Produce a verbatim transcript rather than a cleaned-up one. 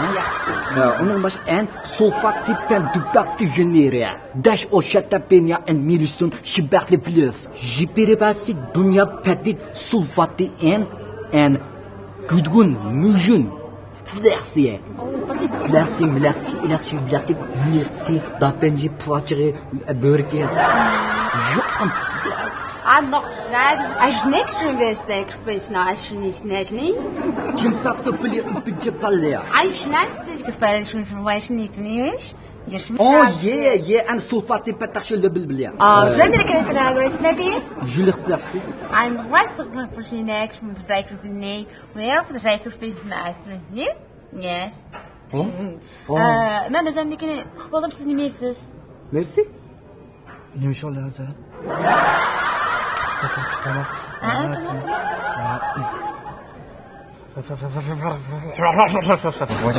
ئۇنىڭ باشقا ئەن سۇلفاتى پەن دۇباقتى ژېنېرە. داش ئوشەتتە پېنيا ئەن مىلىسون شىبەقلى فلېس. ژىپېرىباسى دۇنيا پەدىت سۇلفاتى ئەن، ئەن گۈدگۈن مۈژۈن فلېسى. فلېسى، ملېسى، ئىلەكسى، بىلەكتى، ملېسى، داپەنجى، پۇۋاچىغى، بۆرىكى. ژۇققان. ئانداق، ئەشنەك شۇ بەشنەك، بەشنەك، ئەشنى سنەكنى. كىم تاقسا پىلى ئۈپىنچى پاللىيا. ئەشنەك سىلكە پەرەشنى شۇ بەشنى تۇنىيىش. ئو، يە، يە، ئەن سۇلفاتى پەتەخشى لۆبىل بىليا. ئا، ژەمىرە كەشنەك، سنەكى. ژۇلىق سنەكى. ئەن راست پۇشىنەك، شۇ بەشنى. Where the record is not written. Yes. ھە؟ مەن ئۆزۈمنىڭكىنى ئۇقۇپ بولدۇم، سىز نېمە يەيسىز؟ مېرسى. نېمە ئىش بولدى ھازىر؟ تاماق. ھە، تاماق، تاماق.